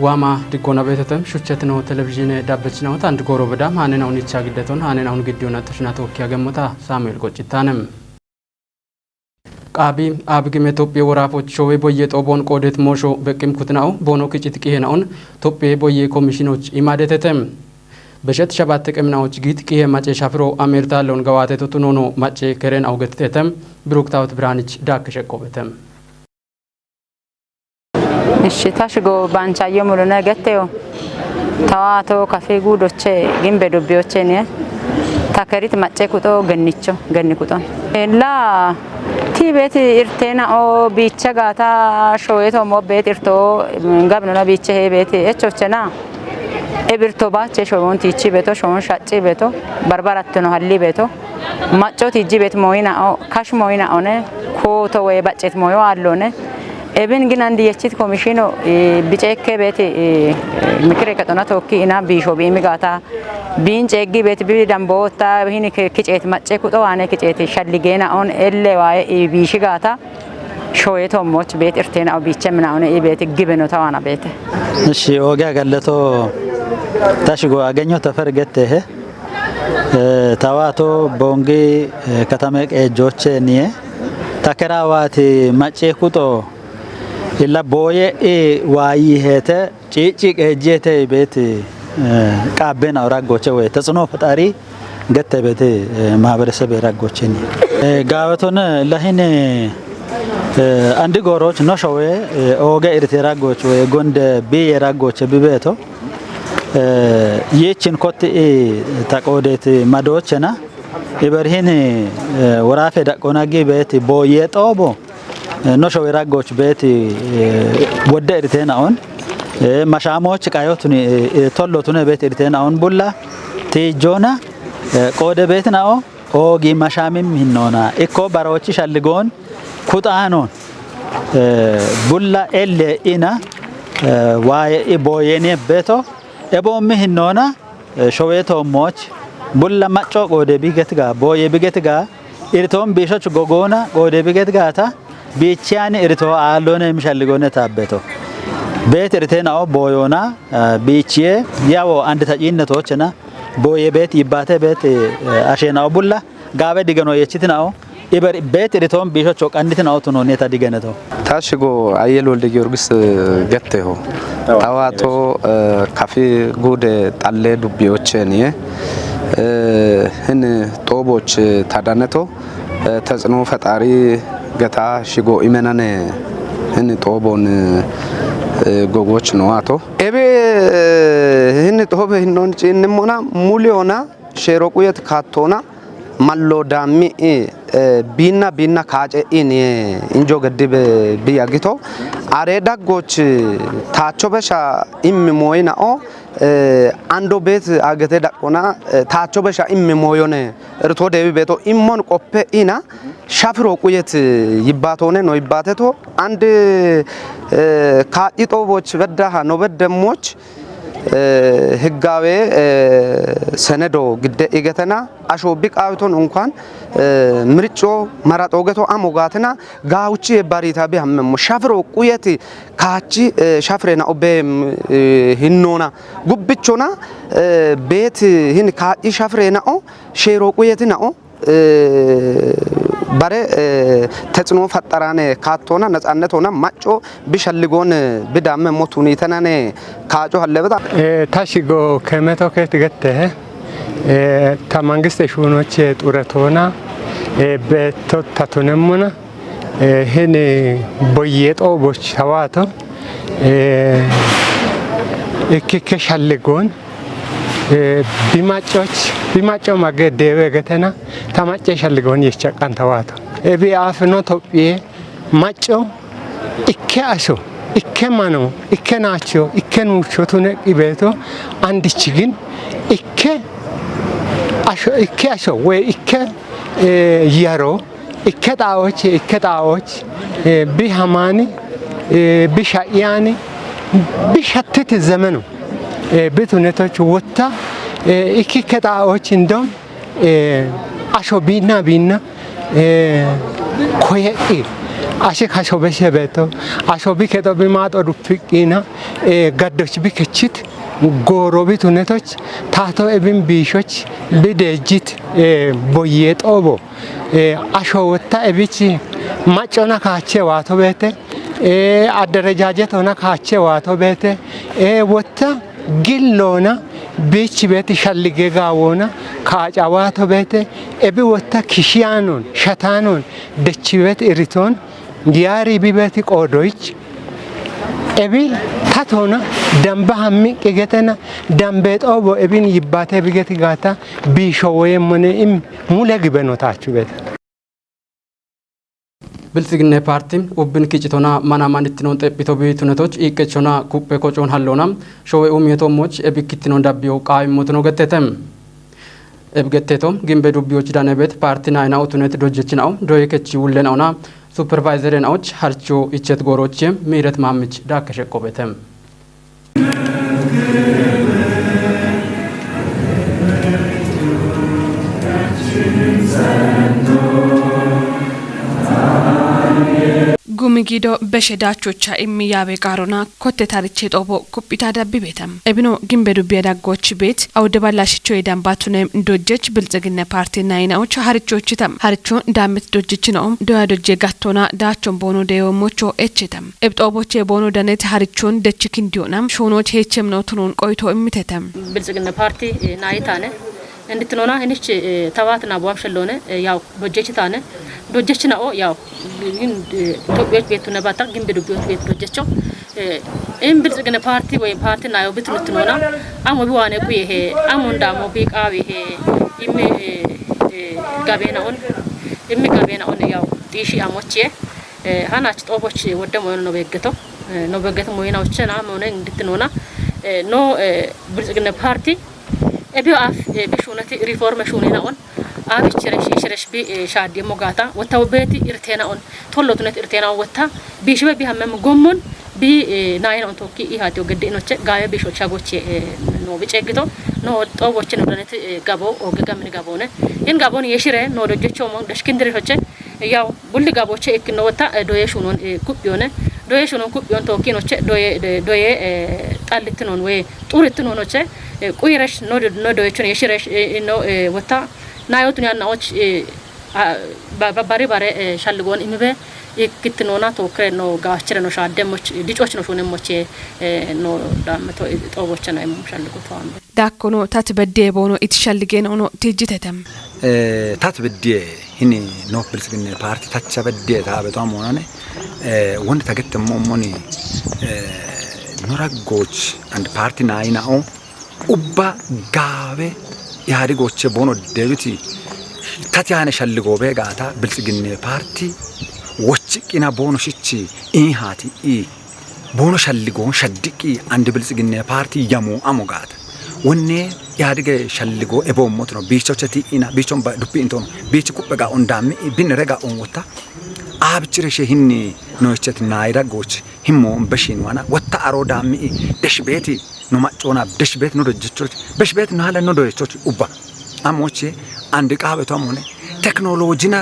ዋማ ድጎና ቤተተም ሹቸት ነው ቴሌቪዥን ዳበች ነው አንድ ጎሮ በዳም ሃነናውን ይቻ ግደቶን ሃነናውን ግዲዮና ተሽና ተወኪያ ገሞታ ሳሙኤል ቆጭታንም ቃቢ አብግሜ ቶጴ ወራፎች ሾዌ ቦዬ ጦቦን ቆዴት ሞሾ በቅም ኩትናው ቦኖ ክጭት ቅሄናውን ቶጴ ቦዬ ኮሚሽኖች ኢማደተተም በሸት ሸባት ቅምናዎች ጊት ቅሄ ማጬ ሻፍሮ አሜርታለውን ገዋቴ ቶቱኖኖ ማጬ ከረን አውገትተተም ብሩክታውት ብርሃንች ዳክሸቆበተም እሺ ታሽጎ ባንቻዮ ሙሉነ ገቴዮ ተዋቶ ከፌ ጉዶቼ ግንቤ ዶቢዮቼ ነ ታከሪት ማጬ ኩጦ ገኒቾ ገኒ ኩጦ ላ ቲ ቤት ኢርቴና ኦ ቢቸ ጋታ ሾዬቶ ሞ ቤት ኢርቶ ጋብኖና ቢቸ ሄ ቤት ኤቾቸና ኤብርቶ ባቼ ሾውን ቲቺ ቤቶ ሾውን ሻጪ ቤቶ በርበራትኖ ሀሊ ቤቶ ማጮ ቲጂ ቤት ሞይና ኦ ካሽ ሞይና ኦነ ኮቶ ወይ ባጬት ሞዮ አሎነ ኤብን ግን አንድ የችት ኮሚሽኖ ቢጨከ ቤት ምክር ከጦና ቶኪ ኢና ቢሾ ቢሚጋታ ቢን ጨጊ ቤት ቢ ደምቦታ ሂን ክጨት ማጨ ኩጦ ዋነ ክጨት ሸልጌና ኦን ኤለ ዋይ ቢሽ ጋታ ሾየቶ ሞች ቤት እርቴና ቢቸ ምናውን ቤት ግብኖ ተዋና ቤት እሺ ኦጋ ገለቶ ታሽጎ አገኘው ተፈር ገተህ ታዋቶ ቦንጊ ከተመ ቀጆቼ ኒየ ተከራዋቲ ማጬ ኩጦ ኢላ ቦዬ ዋይ ሄተ ጪጪ ቀጄተ ቤት ቃቤን አውራጎቼ ወይ ተጽዕኖ ፈጣሪ ገተ ቤት ማህበረሰብ የራጎቼ ኒ ጋበቶን ለሂን አንድ ጎሮች ኖሾዌ ኦገ ኢርቴ ራጎች ወይ ጎንደ ቢ የራጎች ቢቤቶ ይህችን ኮት ተቆዴት ማዶችና ኢበርሂን ወራፌ ደቆናጊ ቤት ቦዬ ጦቦ ኖሾዌ ራጎች ቤት ወደ ኢርቴን አሁን መሻሞች ቃዮቱን ቶሎቱን ቤት ኢርቴን አሁን ቡላ ቲጆና ቆደ ቤት ናኦ ኦጊ መሻሚም ሂኖና እኮ ባሮች ሸልጎን ኩጣኖን ቡላ ኤሌ ኢና ዋይ ቦየኔ ቤቶ ኤቦሚ ሂኖና ሾዌቶሞች ቡላ ማጮ ቆደ ቢገት ጋ ቦየ ቢገት ጋ ኢርቶም ቢሾች ጎጎና ቆደ ቢገት ጋታ ቢቻን ኢርቶ አሎነ የሚሸልጎነ ታበቶ ቤት ኢርቴናኦ ቦዮና ቢቺዬ ያው አንድ ተጪነቶችና ቦየ ቤት ይባተ ቤት አሼናኦ ቡላ ጋበ ዲገኖ የችትናኦ ኢበር ቤት ኢርቶም ቢሾች ቀንዲትናኦ ቱኖ ኔታ ዲገነቶ ታሽጎ አየል ወልደ ጊዮርጊስ ገቴሆ ታዋቶ ካፊ ጉደ ጣሌ ዱቢዎችን ህን ጦቦች ታዳነቶ ተጽዕኖ ፈጣሪ ገታ ሽጎ ኢመናነ ህን ጦቦን ጎጎች ነው አቶ ኤቤ ህን ጦበ ህኖን ጭንሞና ሙሊዮና ሼሮቁየት ካቶና ማሎ ዳሚ ቢና ቢና ካጨኢን እንጆ ገድብ ቢያግቶ አሬ ዳጎች ታቾ በሻ ኢም ሞይናኦ አንዶ ቤት አገቴ ዳቆና ታቾ በሻ ኢም ሞዮነ እርቶ ደቢ ቤቶ ኢሞን ቆፔ ኢና ሻፍሮ ቁየት ይባቶነ ነው ይባተቶ አንድ ካጢጦቦች በዳሃ ነው በደሞች ህጋዌ ሰነዶ ግደ ኢገተና አሾ ቢቃውቶን እንኳን ምርጮ መራጦ ገቶ አሞጋትና ጋውቺ የባሪታ ቢያመሞ ሻፍሮ ቁየት ካቺ ሻፍሬና ኦቤ ሂኖና ጉብቾና ቤት ህን ካጪ ሻፍሬና ኦ ሼሮ ቁየትና ኦ ባሬ ተጽዕኖ ፈጠራኔ ካቶና ነጻነት ሆና ማጮ ቢሸልጎን ቢዳመ ሞት ሁኔተናኔ ካጮ አለበታ ታሽጎ ከመቶ ከት ገተ ተመንግስት ሹኖች ጡረቶና በቶታቶነሙና ህን ቦየጦ ቦች ተዋቶ እክከ ሸልጎን ቢማጮች ቢማጮ ማገደበ ገተና ተማጨ ሸልጎን የቸቃን ተዋቶ ኤቢ አፍኖ ቶጵዬ ማጮ እኬ አሶ እኬ ማኖ እኬ ናቸው እኬ ኑቾ ቱነ ቅቤቶ አንድች ግን እኬ አሾ እኬ አሾ ወይ እኬ ያሮ እኬ ጣዎች እኬ ጣዎች ቢሃማኒ ቢሻያኒ ቢሸትት ዘመኑ ቤት ሁኔታዎች ወጥታ እኪ ከጣዎች እንደውም አሾ ቢና ቢና ኮየኢ አሺ ካሾ በሸበቶ አሾ ቢከጦ ቢማጦ ዱፍቂና ገዶች ቢከችት ጎሮቢት ሁነቶች ታቶ ኤብን ቢሾች ቢደጅት ቦዬ ጦቦ አሾ ወታ ኤቢች ማጮና ካቼ ዋቶ ቤተ አደረጃጀት ሆና ካቼ ዋቶ ቤተ ወታ ግሎና ቢች ቤት ሸልጌ ጋዎና ካጫዋቶ ቤተ ኤቢ ወታ ኪሽያኖን ሸታኖን ደች ቤት እሪቶን ያሪ ቢቤት ቆዶይች ኤቢ ታቶና ደንባ ሀሚቅ ገተና ደንቤ ጦቦ ኤቢን ይባቴ ቢገት ጋታ ቢሾ ወየሞኔ ኢም ሙለ ግበኖታችሁ ቤተ ብልጽግና ፓርቲ ኡብን ኪጭቶና ማናማንትኖን ጠጲቶ ቢቱነቶች ኢቀቾና ኩጴ ኮጮን ሃሎና ሾዌ ኡሚየቶሞች ኤቢክትኖን ዳቢዮ ቃይሞትኖ ገተተም ኤብገቴቶም ግንቤ ዱቢዎች ዳነቤት ፓርቲ ናይናው ቱነት ዶጀችናው ዶየከቺ ውለናውና ሱፐርቫይዘሬናዎች ሀርቾ ይቸት ጎሮችም ምህረት ማምች ዳከሸቆበተም ጉሚጊዶ በሸዳቾቻ ኢሚ ያቤ ቃሮና ኮቴ ታሪቼ ጦቦ ኩጲታ ዳቢ ቤተም ኤቢኖ ግንቤ ዱቢ ዳጎች ቤት አውደ ባላሽቾ የዳንባቱነም ዶጀች ብልጽግነ ፓርቲ ናይናዎች ሀርቾችተም ሀርቾ ዳምት ዶጅች ነውም ዶያ ዶጄ ጋቶና ዳቾን ቦኖ ደዮሞቾ ኤችተም ኤብጦቦቼ ቦኖ ደነት ሀርቾን ደችክ እንዲሆናም ሾኖች ሄችም ነው ትኑን ቆይቶ እምተተም ብልጽግነ ፓርቲ ናይታነ እንድትኖና እንች ተዋትና ቧም ሸሎነ ያው ዶጀች ታነ ዶጀች ናኦ ያው ግን ኢትዮጵያዎች ቤቱ ነባታ ግን ቢዱቢዎች ቤት ዶጀቸው እም ብልጽግነ ፓርቲ ወይ ፓርቲ ናዮ ብትንትኖና አሞ ቢዋነ ቁይሄ አሞ እንዳሞ ቢቃው ይሄ ኢሚ ጋቤናውን ኢሚ ጋቤናውን ያው ጢሺ አሞቼ ሀናች ጦቦች ወደሞ ነው በገተው ነው በገተ ሞይናዎችና ሆነ እንድትኖና ኖ ብልጽግነ ፓርቲ ኤቢዮ አፍ ቢሹነቲ ሪፎርም ሹኔና ኦን አብችረሽ ይሽረሽ ቢ ሻዲ ሞጋታ ወታው ቤቲ ኢርቴና ኦን ቶሎቱነት ኢርቴና ወታ ቢሽበ ቢሀመም ጎሞን ቢ ናይን ኦን ቶኪ ኢሃቲዮ ገዲኖቼ ጋየ ቢሾ ሻጎቼ ኖ ቢጨግቶ ኖ ጦቦች ነው ደነት ጋቦ ኦገጋምን ጋቦነ ኢን ጋቦን የሽረ ኖ ደጀቾ ሞን ደሽክንድሪሾቼ ያው ቡል ጋቦቼ እክኖ ወታ ዶዬ ሹኖን ኩብዮነ ዶዬ ሹኖን ኩብዮን ቶኪኖቼ ዶዬ ዶዬ ጣልትኖን ወይ ጡርትኖኖቼ ቁይረሽ ኖ ዶዬቹን የሽረሽ ኖ ወታ ናዮቱን ያናዎች ባሪ ባሬ ሻልጎን ኢምቤ ይክትኖና ቶክሬ ኖ ጋችረ ኖ ሻደሞች ዲጮች ኖ ሹነሞች ኖ ዳምቶ ጦቦች ነው የምሻልጎ ተዋም ዳኮኖ ታት በዴ ቦኖ ኢትሸልጌን ሆኖ ትጅተተም ታት በዴ ሂኒ ኖ ብልጽግና ፓርቲ ታቻ በዴ ታበቷ ሆናነ ወንድ ተገተሞ ሞኒ ኖራጎች አንድ ፓርቲ ናይናኦ ኡባ ጋቤ ኢህአዴጎች ቦኖ ደብቲ ታት ያነ ሸልጎ ቤጋታ ብልጽግና ፓርቲ ወችቂና ቦኖ ሽቺ ኢሃቲ ኢ ቦኖ ሸልጎን ሸድቂ አንድ ብልጽግና ፓርቲ የሙ አሞጋት ወኔ ኢህአዴግ ሸልጎ ኤቦሞት ነው ቢቾቸቲ ኢና ቢቾን ዱፒ እንቶno ቢች ኩበጋ ኦንዳሚ ቢን ረጋ ኦን ወታ አብችረሽ ሂኒ ኖይቸት ናይራጎች ሂሞ በሺን ዋና ወታ አሮ ዳሚ ደሽ ቤቲ ኖ ማጮና ደሽ ቤት ኖ ደጅቾች በሽ ቤት ኖ ሀለ ኖ ደጅቾች ኡባ አሞቼ አንድ ቃበቷም ሆነ ቴክኖሎጂና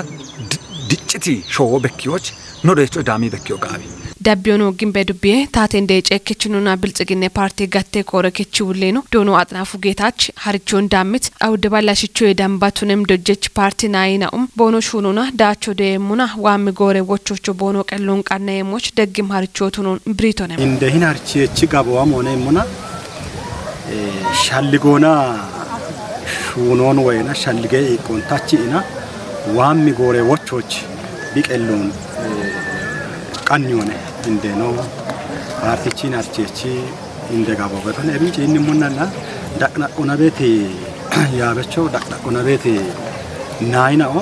ድጭቲ ሾ በኪዎች ኖ ደጅቾች ዳሚ በኪዮ ቃቢ ዳቢዮኖ ግንቤ ዱቢዬ ታቴ እንደ ጨክችኑና ብልጽግነ ፓርቲ ጋቴ ኮረ ኬች ውሌኑ ዶኖ አጥናፉ ጌታች ሀርቾን ዳምት አውደ ባላሽቾ የዳምባቱንም ዶጀች ፓርቲ ናይናኡም ቦኖ ሹኑና ዳቾ ደየሙና ዋሚ ጎሬ ወቾቾ ቦኖ ቀሎን ቃና የሞች ደግም ሀርቾ ቱኑን ብሪቶነ እንደ ሂን ሀርቼች ጋቦዋም ሆነ ሙና ሻልጎና ሹኖን ወይና ሻልገ ቆንታች ኢና ዋሚ ጎሬ ወቾች ቢቀሉን ቀን ሆነ እንደ ነው ፓርቲቺን አርቼቺ እንደ ጋቦ በተነ ኤብንጭ ኢን ሙናና ዳቅናቆና ቤት ያበቸው ዳቅናቆና ቤት ናይናኦ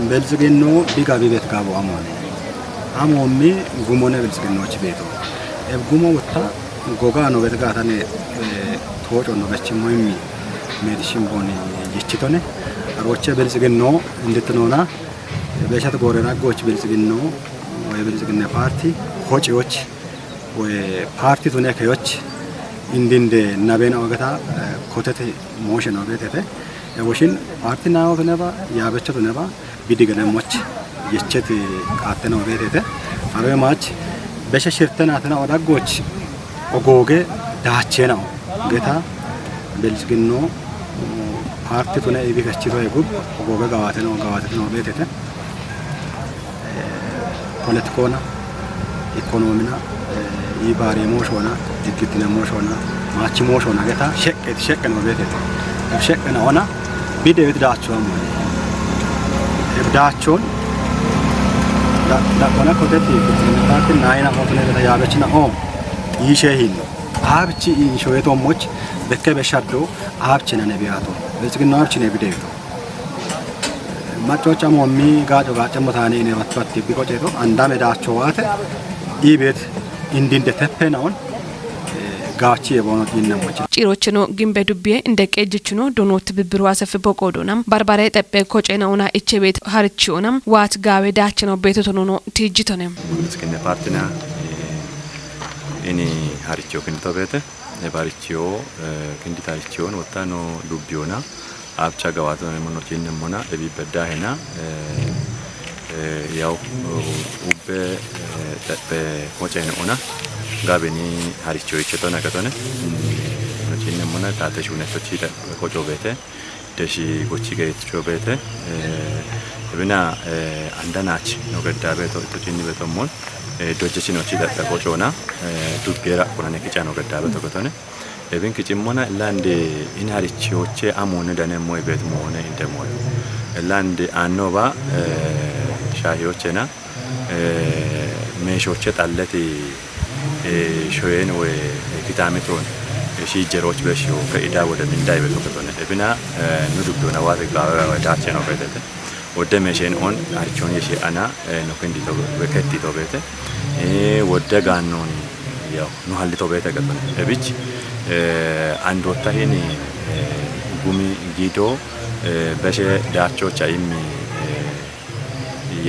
ብልጽግኖ ቢጋቢ ቤት ጋቦ አሞነ አሞሚ ጉሞነ ብልጽግኖች ቤቶ ኤብ ጉሞ ወታ ጎጋ ነው ቤት ጋታኔ ቶጮ ነው በችሞይሚ ሜዲሽን ቦኒ ይችቶነ አሮቼ ብልጽግኖ እንድትኖና በሸት ጎረና ጎች ብልጽግኖ የብልጽግና ፓርቲ ሆጪዎች ወይ ፓርቲ ቱኔ ከዮች እንዲንደ ናቤና ወገታ ኮተት ሞሽን ወገተተ ወሽን ፓርቲ ናው ተነባ ያበቸ ተነባ ቢዲገነሞች የቸት ቃተነው ቤቴተ አሮይ ማች በሸሽርተናትና ወዳጎች ኦጎጌ ዳቼ ነው ጌታ ብልጽግኖ ፓርቲ ቱነ ኢቢ ከችቶ የጉብ ኦጎጌ ጋዋቴ ነው ቤቴተ ፖለቲኮና ኢኮኖሚና ኢባሬ ሞሾና ድግትነ ሞሾና ማች ሞሾና ጌታ ሸቀት ሸቀ ነው ቤቴተ ሸቀ ነውና ቢደዊት ዳቸው ማለት ዳቸውን ዳቆና ኮተቲ ብልጽግና ፓርቲ ናይና ሆፍነ ያበችና ኦ ይሼ ሂሎ አብቺ ኢንሾየቶሞች በከ በሻዶ አብቺ ነነ ቢያቶ ብልጽግና አብቺ ነ ቢደዊቶ ማጮጫ ሞሚ ጋጮ ጋጨ ሞታኔ ነ ባትባት ቢቆጨቶ አንዳሜ ዳቸው ዋተ ኢቤት እንዲንደ ተፈናውን ጋቺ የቦኖት ይነሞች ጭሮችኖ ግንበ ዱብዬ እንደ ቄጅችኖ ዶኖ ትብብሩ አሰፍ ቦቆዶናም ባርባሬ ጠጴ ኮጬነውና እቼ ቤት ሀርቺዮናም ዋት ጋዌ ዳችነው ቤቶቶኖኖ ቲጅቶኔም ብልጽግና ፓርቲና ini harichio kindito beete barichio kindita harichion wotta no dubbiona abcha gawato mono chinnemona ebi bedahena ያው ኡቤ ጠጴ ኮጬነ ኦና ጋቤኒ harichio icheto nakatone no chinnemmona taate shuunettochi koco beete deshi gochi geetcho beete ebina andanach no gedda beeto itto chinni beetomon dojjechinochi xaphe kocona dubbiera qonane kica no gedda beeto ketone ebin kicimmona lande in harichioche amone danemmo beet moone indemoyo lande annoba shaahiyochena meeshoche xalleti shoyen ወይ ኪታሚቶን ሺጀሮች በሽዮ ከኢዳ ወደ ሚንዳይ በቶ ከተነ ebina nu dubbiona waate gaawe ነው ቤተተ ወደ ሜሼን ኦን አርቾን የሼ አና no ክንዲ to በከቲ to ቤተ ወደ ጋኖን ያው ኑ ሀልቶ ቤተ ከተነ ebich አንድ ወታሄኒ ጉሚ ጊዶ በሸ ዳቾች አይሚ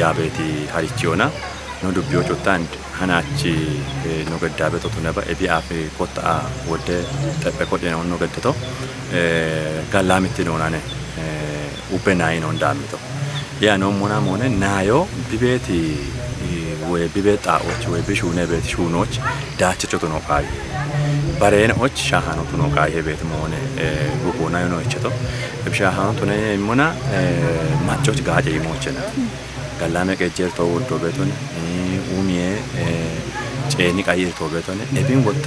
ያቤቲ ሀሪቺዮና no dubbiyoች ወታ አንድ ሀናቺ no ገዳቤቶ ቱነባ ኤቢ አፍ ኮታ ወደ ጠጴ ኮጤ ነው no ገድቶ ጋላሚቲ ነውናነ ኡቤናይ ነው እንዳምቶ ያ ነው ሞና ሞነ ናዮ ቢቤቲ ወይ ቢቤት ጣኦች ወይ ቢሹነ ቤት ሹኖች ዳቸቾ ነው ቃይ ባሬን ኦች ሻሃኖ ቱኖ ቃይ ቤት ሞነ ጉቦና ነው እቸቶ ሻሃኖ ቱነ ሞና ማቾች ጋጨ ይሞቸና ጋላመ ቀጀር ተወዶ ቤቶን ኡሚዬ ጬኒ ቀይር ተወቤቶን ኤቢን ወታ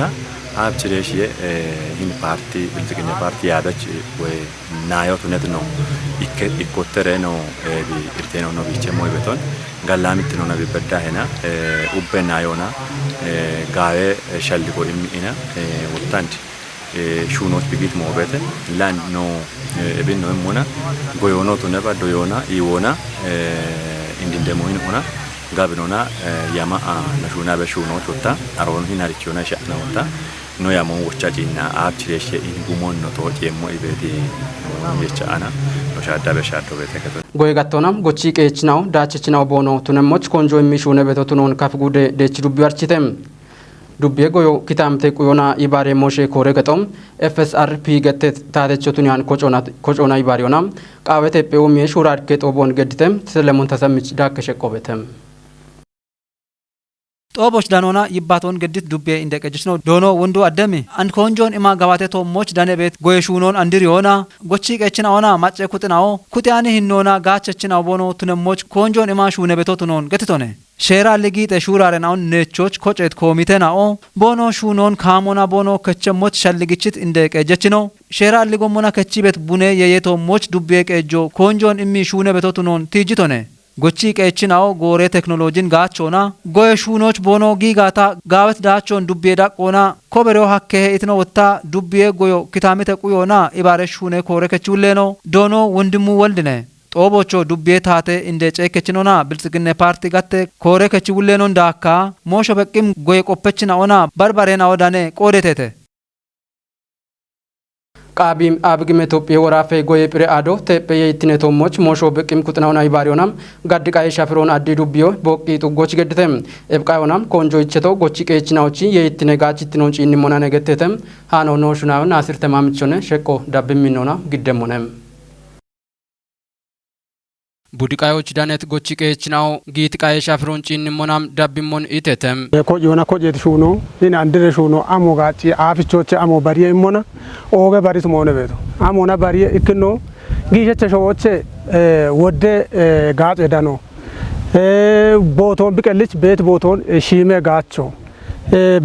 አብችሬሽ ይህን ፓርቲ ብልጽግና ፓርቲ ያበች ወይ ናዮ ቱነት ነው ይኮተረ ነው ኢርቴ ነው ነው ቢቼ ሞይ ቤቶን ጋላሚት ነው ነቢ በዳሄና ኡቤ ናዮና ጋዌ ሸልቆ ኢሚኢና ወታንድ ሹኖች ቢጊት ሞቤተ ላንድ ኖ ኤቢን ነው ሞና ጎዮኖ ቱነባ ዶዮና ኢዎና እንዲንደሞይን ሆና ጋብኖና ያማአ ነሹና በሹኖች ወታ አሮን ሂናሪቾና ሻና ወታ ኖ ያሞን ወቻ ጪና አብችሬሽ ኢንጉሞን ነው ተወጭ የሞ ኢቤቲ የቻአና ኖ ሻዳ በሻዶ ቤተ ከቶ ጎይ ጋቶናም ጎቺ ቄችናው ዳችችናው ቦኖ ቱነሞች ኮንጆ የሚሹነ ቤቶ ቱኖን ካፍ ጉዴ ደች ዱቢ አርቺተም ዱቤ ጎዮ ኪታምቴ ቁዮና ኢባሬ ሞሼ ኮሬ ገጦም ኤፍኤስአርፒ ገቴ ታተቾ ቱኒያን ኮጮና ኢባሪዮና ቃዌ ቴጴው ሜ ሹራድኬ ጦቦን ገድተም ሰለሞን ተሰምች ዳከሸ ቆበተም ጦቦች ዳኖና ይባቶን ግድት ዱቤ እንደቀጅች ነው ዶኖ ወንዱ አደሚ አንድ ኮንጆን ኢማ ጋባቴ ቶሞች ዳኔ ቤት ጎየሹኖን አንድሪዮና ጎቺ ቀችን አዎና ማጨ ኩጥናኦ ኩጥያኒ ሂኖና ጋቸችን አቦኖ ቱነሞች ኮንጆን ኢማ ሹነ ቤቶ ቱኖን ገትቶነ ሼራ ልጊ ጠሹራረን አሁን ነቾች ኮጨት ኮሚቴናኦ ቦኖ ሹኖን ካሞና ቦኖ ከቸሞች ሸልግችት እንደ ቀጀች ነው ሼራ ልጎሞና ከቺ ቤት ቡኔ የየቶሞች ዱቤ ቀጆ ኮንጆን እሚ ሹነ ቤቶ ቱኖን ቲጅቶነ ጎቺ ቀችናው ጎሬ ቴክኖሎጂን ጋቾና ጎየ ሹኖች ቦኖ ጊጋታ ጋበት ዳቾን ዱቤ ዳቆና ኮበሬው ሀከሄ ኢትኖ ወታ ዱቤ ጎዮ ኪታሚተ ቁዮና ኢባሬ ሹኔ ኮሬ ከችውሌ ነው ዶኖ ወንድሙ ወልድነ ጦቦቾ ዱቤ ታቴ እንደ ጨከችኖና ብልጽግነ ፓርቲ ጋቴ ኮሬ ከችውሌ ነው እንዳካ ሞሾ በቂም ጎየ ቆፐችና ኦና በርበሬና ወዳኔ ቆዴቴተ ቃቢም አብግሜ ቶጴ ወራፌ ጎዬ ጵሬ አዶ ቴጴ የይትኔ ቶሞች ሞሾ ብቅም ኩጥናውን አይባሪዮናም ጋድቃዬ ሻፍሮን አዲ ዱቢዮ ቦቂ ጡጎች ገድተም ኤብቃዮናም ኮንጆ ይቸቶ ጎቺ ቄችናዎቺ የይትኔ ጋችትኖን ጪኒሞና ነገቴተም ሃኖ ኖ ሹናውን አስር ተማምቾነ ሸቆ ዳብሚኖና ግደሞነም ቡድቃዮች ዳነት ጎቺ ቀየችናው ጊት ቃየ ሻፍሮን ጪንሞናም ዳቢሞን ኢተተም ኮጆና ኮጀት ሹኖ ኢን አንድረ ሹኖ አሞ ጋጪ አፍቾች አሞ ባሪየ ኢሞና ኦገ ባሪት ሞነ ቤቶ አሞና ባሪየ ኢክኖ ጊሸቸ ሾዎቼ ወደ ጋጭ ዳኖ ቦቶን ቢቀልች ቤት ቦቶን ሺሜ ጋቾ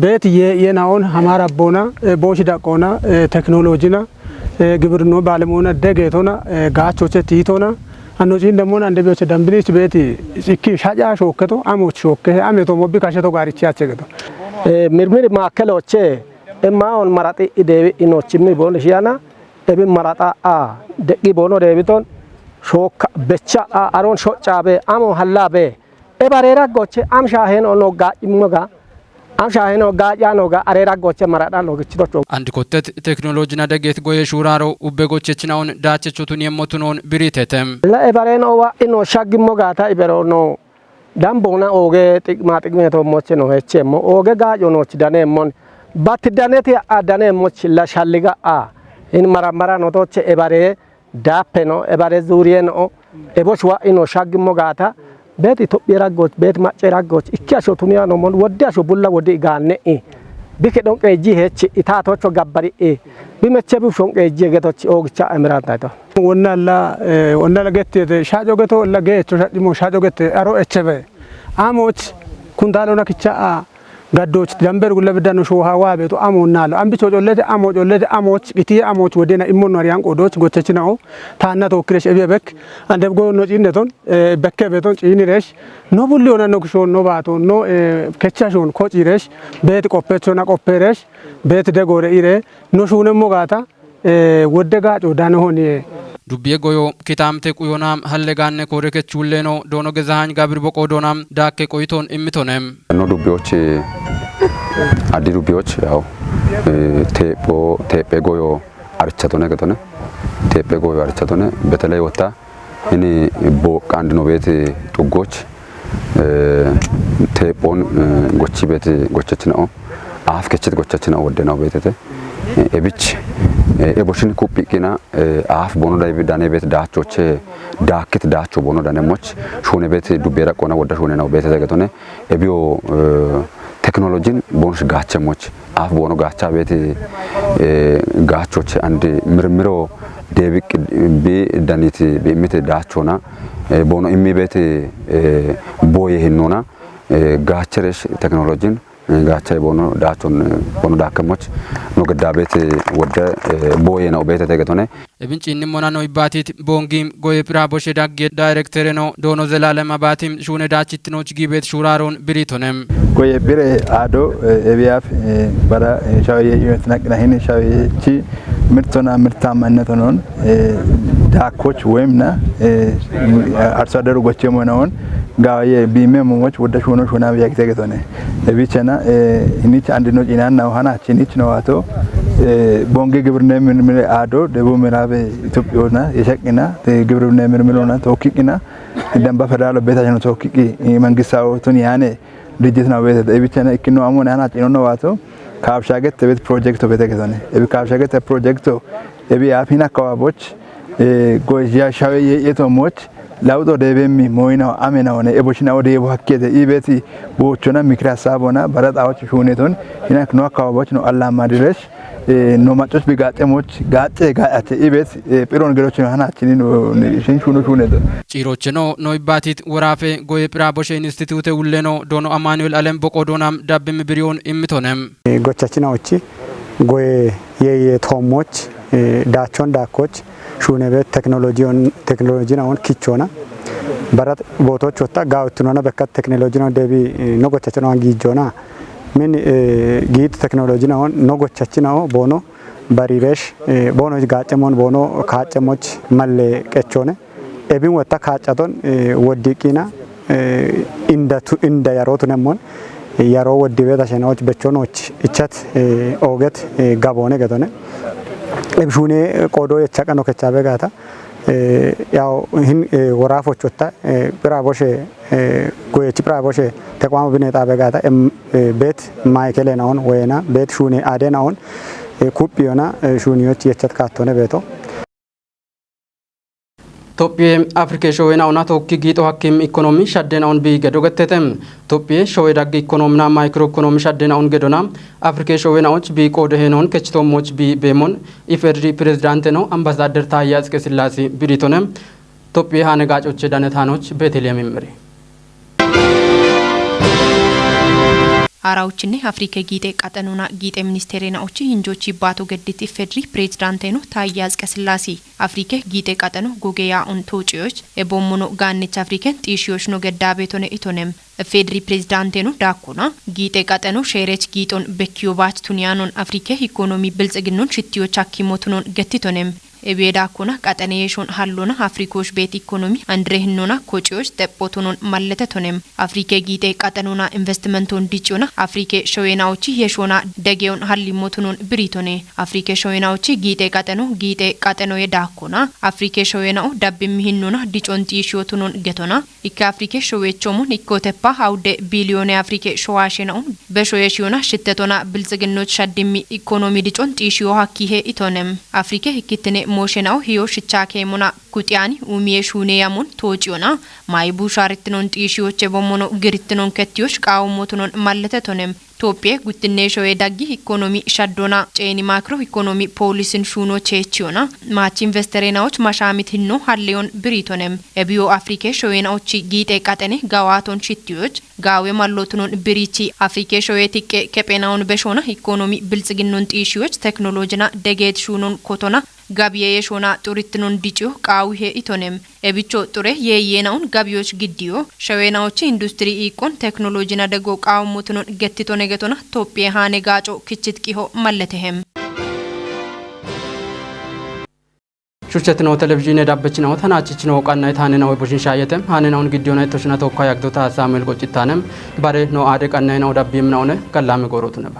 ቤት የናውን ሀማራ ቦና ቦሽ ዳቆና ቴክኖሎጂና ግብርኖ ባለሙና ደጌቶና ጋቾቼ ቲቶና አኖጪን ደሞና አንደ ቢዮች ደንብኒች ቤት ጽኪ ሻጫ ሾከቶ አሞች ሾከ አሜቶ ሞቢ ካሸቶ ጋሪቻ ያቸገቶ ምርምር ማከሎቼ እማውን መራጢ ኢዴቢ ኢኖችሚ ቦን ሽያና ኤቢ መራጣ አ ደቂ ቦኖ ደቢቶን ሾካ በቻ አ አሮን ሾጫቤ አሞ ሀላቤ ኤባሬራ ጎቼ አምሻሄን ኦኖ ጋጭሞጋ አምሻሄኖ ጋጫ ኖጋ አሬራ ጎቼ መራጣ ሎግችቶች አንድ ኮተት ቴክኖሎጂና ደጌት ጎየ ሹራሮ ኡቤ ጎቼችናውን ዳቸቾቱን የሞቱኖን ብሪተተም ለኤባሬን ኦዋ ኢኖ ሻግሞ ጋታ ኢበሮ ኖ ዳምቦና ኦጌ ጥቅማ ጥቅሜ ቶሞቼ ነው ሄቼሞ ኦጌ ጋጮ ኖች ዳኔሞን ባት ዳኔት አዳኔሞች ለሻልጋ አ ኢን መራመራ ኖቶች ኤባሬ ዳፔ ነው ኤባሬ ዙሪየ ነው ኤቦሽ ዋ ኢኖ ሻግሞ ጋታ ቤት ኢትዮጵያ ራጎች ቤት ማጨ ራጎች ኢኪያሾ ቱኒያ ነው ሞን ወዲያሾ ቡላ ወዲ ጋኔ ቢከ ዶንቀ ጂ ሄች ኢታቶቾ ገበሪ ቢመቸ ቢሾንቀ ጂ ገቶች ኦግቻ እምራን ታይቶ ወናላ ወናላ ገት ሻጆ ገቶ ለገቾ ሻጭሞ ሻጆ ገት አሮ ኤቸበ አሞች ኩንታሎና ክቻ ጋዶች ደንበር ጉለብዳኖ ሾሃ ዋ ቤቱ አሞና አለ አምቢቾ ጮለተ አሞ ጮለተ አሞች ቂቲ አሞች ወደና ኢሞኖ አሪያን ቆዶች ጎቸችናው ታና ተወክረሽ ኤቤ በክ አንደብ ጎ ኖ ጪነቶን በከ ቤቶን ጪኒረሽ ኖ ቡሊ ሆነ ኖ ክሾን ኖ ባቶ ኖ ከቻሾን ኮጪረሽ ቤት ቆፔቾና ቆፔረሽ ቤት ደጎረ ኢሬ ኖ ሹነሞ ጋታ ወደ ጋጮ ዳነሆን ዱብዬ ጎዮ ኪታምቴ ቁዮናም ሀለጋነ ኮረከች ውሌኖ ዶኖ ገዛሃኝ ጋብር ቦቆ ዶናም ዳኬ ቆይቶን ኢምቶነም ኖ ዱቢዎች አዲ ዱቢዎች ያው ቴፖ ቴጴ ጎዮ አርቻቶነ ገቶነ ቴጴ ጎዮ አርቻቶነ በተለይ ወታ እኔ ቦቅ አንድ ነው ቤት ጡጎች ቴጶን ጎቺ ቤት ጎቸች ነው አፍ ከቸት ጎቸች ነው ወደ ነው ቤተተ ኤቢች ኤቦሽን ኩጲቂና አፍ ቦኖ ዳይ ዳኔ ቤት ዳቾቼ ዳክት ዳቾ ቦኖ ዳኔሞች ሹኔ ቤት ዱቤራ ቆና ወደ ሹኔ ነው ቤተ ተገቶነ ኤቢዮ ቴክኖሎጂን ቦኖሽ ጋቸሞች አፍ ቦኖ ጋቻ ቤት ጋቾች አንድ ምርምሮ ደብቅ ቢ ዳኒት ቢሚት ዳቾና ቦኖ ኢሚ ቤት ቦዬ ሂኖና ጋቸረሽ ቴክኖሎጂን ጋቻ ቦኖ ዳቾን ቦኖ ዳከሞች ኖ ገዳ ቤት ወደ ቦዬ ነው ቤተ ተገቶነ እብንጭን ሞና ነው ይባቲት ቦንጊም ጎየ ፕራቦሽ ዳጌ ዳይሬክተር ነው ዶኖ ዘላለም አባቲም ሹነ ዳችትኖች ጊቤት ሹራሮን ብሪቶነም ጎየ ቢሬ አዶ ኤቢያፍ በራ ሻውዬ ዩትናቅናሂን ሻውዬቺ ምርቶና ምርታማነት ሆኖን ዳኮች ወይምና አርሶ አደሩ ጎቼ ሆነውን ጋዋዬ ቢሜ ሞሞች ወደ ሾኖ ሾና ቢያግዘ ገቶነ ኤቢቸና ኢኒች አንድ ነው ጪናና ውሃናች ኢኒች ነው አቶ ቦንጌ ግብርና ምርምር አዶ ደቡብ ምዕራብ ኢትዮጵያና የሸቅና ግብርና ምርምርና ተወኪቅና ደንባ ፌደራል ቤታች ነው ተወኪቂ መንግስታውቱን ያኔ ድርጅት ነው ቤተ ኤቢቸና እኪኖ አሞን ያና ጪኖ ነው አቶ ካብሻገት ቤት ፕሮጀክቶ ቤተ ገቶነ ኤቢ ካብሻገት ፕሮጀክቶ ኤቢ አፊና አካባቦች ጎጃ ሻዌ የቶሞች ለውጦ ደቤሚ ሞይናው አሜና ሆነ ኤቦሽና ወደ ኤቦ ሀኬተ ኢቤቲ ቦቾና ምክር ሀሳብ ሆና በረጣዎች ሹኔቶን ኢናክ ነው አካባቦች ነው አላማ ድረስ ኖ ማጮች ቢጋጤሞች ጋጤ ጋያቴ ኢቤት ጲሮን ገሮች ነው ሀናችን ሽን ሹኑ ሹኔቶ ጪሮች ነው ኖይባቲት ወራፌ ጎየ ጵራቦሼ ኢንስቲትዩት ውሌ ነው ዶኖ አማኑኤል አለም ቦቆዶናም ዳብም ብሪዮን ኢምቶነም ጎቻችናዎች ጎየ የየቶሞች ዳቾን ዳኮች ሹኔ ቤት ቴክኖሎጂን አሁን ኪቾና በረት ቦቶች ወጣ ጋውትኖና በከት ቴክኖሎጂ ነው ደቢ ኖጎቻችን አሁን ጊጆና ምን ጊት ቴክኖሎጂ ነው ኖጎቻችን አሁን ቦኖ በሪሬሽ ቦኖ ጋጨሞን ቦኖ ካጨሞች መሌ ቀቾነ ኤቢን ወጣ ካጫቶን ወዲቂና እንደቱ እንደ ያሮቱ ነሞን ያሮ ወዲ ቤት አሸናዎች በቾኖች እቸት ኦገት ጋቦነ ገቶነ ኤብሹኔ ቆዶ የቻቀኖ ከቻበ ጋታ ያው ይህን ወራፎች ወጣ ጵራቦሼ ጎየች ጵራቦሼ ተቋሙ ብኔጣ በጋታ ቤት ማይከሌናውን ወይና ቤት ሹኔ አዴናውን ኩጵዮና ሹኒዎች የቸት ካቶነ ቤቶ ቶጵዬ አፍሪኬ ሾዌናውና ቶኪ ጊጦ ሀኪም ኢኮኖሚ ሻደናውን ቢገዶ ገተተም ቶጵዬ ሾዌ ዳግ ኢኮኖሚና ማይክሮ ኢኮኖሚ ሻደናውን ገዶና አፍሪኬ ሾዌናዎች ቢቆደ ሄኖን ከችቶሞች ቢቤሞን ኢፌድሪ ፕሬዝዳንት ነው አምባሳደር ታዬ አጽቀሥላሴ ቢሪቶነ ቶጵዬ ሀነጋጮች ዳነታኖች ቤተልሔም ይምሪ አራውችኔ አፍሪካ ጊጤ ቀጠኖና ጊጤ ሚኒስቴሬናዎች hinጆች ይባቶ ገዲት ኢፌድሪ ፕሬዝዳንቴኖ ታዬ አጽቀሥላሴ አፍሪካ ጊጤ ቀጠኖ ጎገያኡን ቶጪዎች ኤቦሞኖ ጋነች አፍሪካን ጢሺዎች ነው ገዳቤቶነ ኢቶነም ኢፌድሪ ፕሬዝዳንቴኖ ዳኮና ጊጤ ቀጠኖ ሼሬች ጊጦን በኪዮባች ቱኒያኖን አፍሪካ ኢኮኖሚ ብልጽግኖን ሽቲዎች አኪሞቱኖን ገቲቶነም ኤቤዳኮና ቀጠኔ የሾን ሀሎና አፍሪኮች ቤት ኢኮኖሚ አንድሬህኖና ኮጪዎች ጠጶቶኖን ማለተቶነም አፍሪኬ ጊጤ ቀጠኖና ኢንቨስትመንቶን ዲጮና አፍሪኬ ሸዌናዎች የሾና ደጌውን ሀሊሞቱኖን ብሪቶኔ አፍሪኬ ሸዌናዎች ጊጤ ቀጠኖ ጊጤ ቀጠኖ የዳኮና አፍሪኬ ሸዌናው ዳብሚሂኖና ዲጮን ጢሽዮቱኖን ገቶና ኢከ አፍሪኬ ሸዌቾሙን ኢኮቴፓ አውደ ቢሊዮን አፍሪኬ ሸዋሽናው በሾየሽዮና ሽተቶና ብልጽግኖች ሻድሚ ኢኮኖሚ ዲጮን ጢሽዮ ሀኪሄ ኢቶነም አፍሪኬ ህክትኔ ሞሽናው ሂዮ ሽቻ ኬሙና ኩጢያኒ ኡሚየ ሹኔ ያሙን ቶጪዮና ማይቡ ሻሪትኖን ጢሺዎች የቦሞኖ ግሪትኖን ከቲዮሽ ቃውሞቱኖን ማለተቶንም ቶጵዬ ጉትኔ ሾዌ ዳጊ ኢኮኖሚ ሻዶና ጬኒ ማክሮ ኢኮኖሚ ፖሊስን ሹኖ ቼቺዮና ማች ኢንቨስተሬናዎች ማሻሚት ሂኖ ሀሌዮን ብሪቶንም ኤቢዮ አፍሪኬ ሾዌናዎች ጊጤ ቀጠኔ ጋዋቶን ሽቲዮች ጋዌ ማሎትኖን ብሪቺ አፍሪኬ ሾዌ ቲቄ ከጴናውን በሾና ኢኮኖሚ ብልጽግኖን ጢሺዮች ቴክኖሎጂና ደጌት ሹኖን ኮቶና ጋቢየ የሾና ጡሪትኖን ዲጪዮ ቃዊሄ ኢቶኔም ኤቢቾ ጡሬ የየናውን ጋቢዮች ግዲዮ ሸዌናዎች ኢንዱስትሪ ኢቆን ቴክኖሎጂና ደጎ ቃውሞትኖን ገትቶ ነገቶና ቶጵዬ ሃኔ ጋጮ ክችት ቂሆ ማለተሄም ሹቸት ነው ቴሌቪዥን የዳበች ነው ተናችች ነው ቃና የታነ ነው ቦሽን ሻየተም ሃነናውን ግዲዮና የተሽና ተወካ ያግዶታ ሳሙኤል ቆጭታነም ባሬ ነው አደ ቃና ነው ዳቢም ነው ነ ቀላሚ ጎሮቱ ነባ።